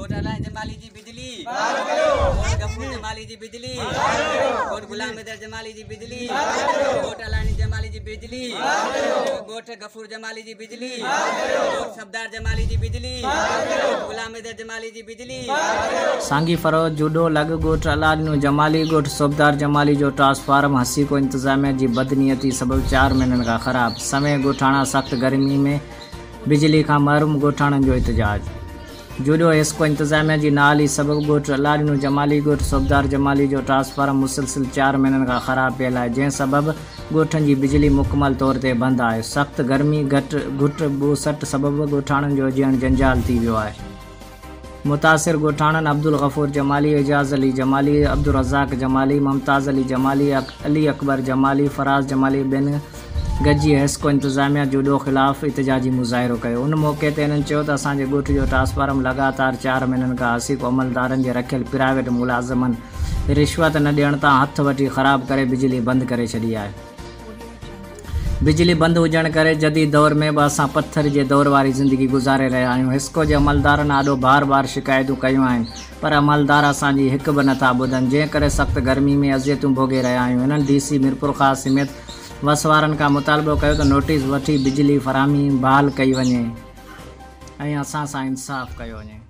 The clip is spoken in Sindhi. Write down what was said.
ڳوٺ الاهي جمالي جي بجلي بحال ڪريو. ڳوٺ غفور جمالي جي بجلي بحال ڪريو. ڳوٺ غلام حيدر جمالي جي بجلي بحال ڪريو. ڳوٺ الاهي جمالي جي بجلي بحال ڪريو. ڳوٺ غفور جمالي جي بجلي بحال ڪريو. ڳوٺ صفدار جمالي جي بجلي بحال ڪريو. ڳوٺ غلام حيدر جمالي جي بجلي بحال ڪريو. سانگي فروز جوڏو لڳ ڳوٺ الاڏنو جمالي ڳوٺ صوبدار جمالي جو ٽرانسفارم حسيڪو انتظاميا جي بدنيتي سبب چار مهينن کان خراب، سوين ڳوٺاڻا سخت گرمي ۾ بجلي کان محروم ڳوٺاڻن جو احتجاج. جوڏو حيسڪو انتظاميا جي نااهلي سبب ڳوٺ الاڏنو جمالي ڳوٺ صوبدار جمالي جو ٽرانسفارم مسلسل چار مهينن کان خراب پيل آهي جنهن سبب ڳوٺن جي بجلي مڪمل طور تي بند آهي سخت گرمي گهٽ گهٽ ٻوسٽ سبب ڳوٺاڻن جو جيئڻ جنجال ٿي ويو آهي. متاثر ڳوٺاڻن عبدالغفور جمالي، اعجاز علي جمالي، عبدالرزاق جمالي، ممتاز علي جمالي، علي اڪبر جمالي، فراز جمالي ٻين گڏجي حيسڪو انتظاميا جوڏو خلاف احتجاجي مظاهرو ڪيو. ان موقعي تي هنن چيو ته اسان جي ڳوٺ جو ٽرانسفارم لڳاتار چار مهينن کان حسيڪو عملدارن جي رکيل پرائيويٽ ملازمن رشوت نه ڏيڻ تان هٿ وٺي خراب ڪري بجلي بند ڪري ڇڏي آهي. بجلي بند هجڻ ڪري جديد دور ۾ به اسان پٿر جي دور واري زندگي گذاري رهيا آهيون. حيسڪو جي عملدارن آڏو بار بار شڪايتون ڪيون آهن پر عملدار اسان جي هڪ به نٿا ٻڌن جنهن ڪري سخت گرمي ۾ اذيتون ڀوڳي رهيا آهيون. هنن ڊي سي ميرپورخاص سميت وس وارن کان مطالبو ڪيو ته نوٽيس وٺي بجلي فراهمي بحال ڪئي وڃي ۽ اسان سان انصاف ڪيو وڃي.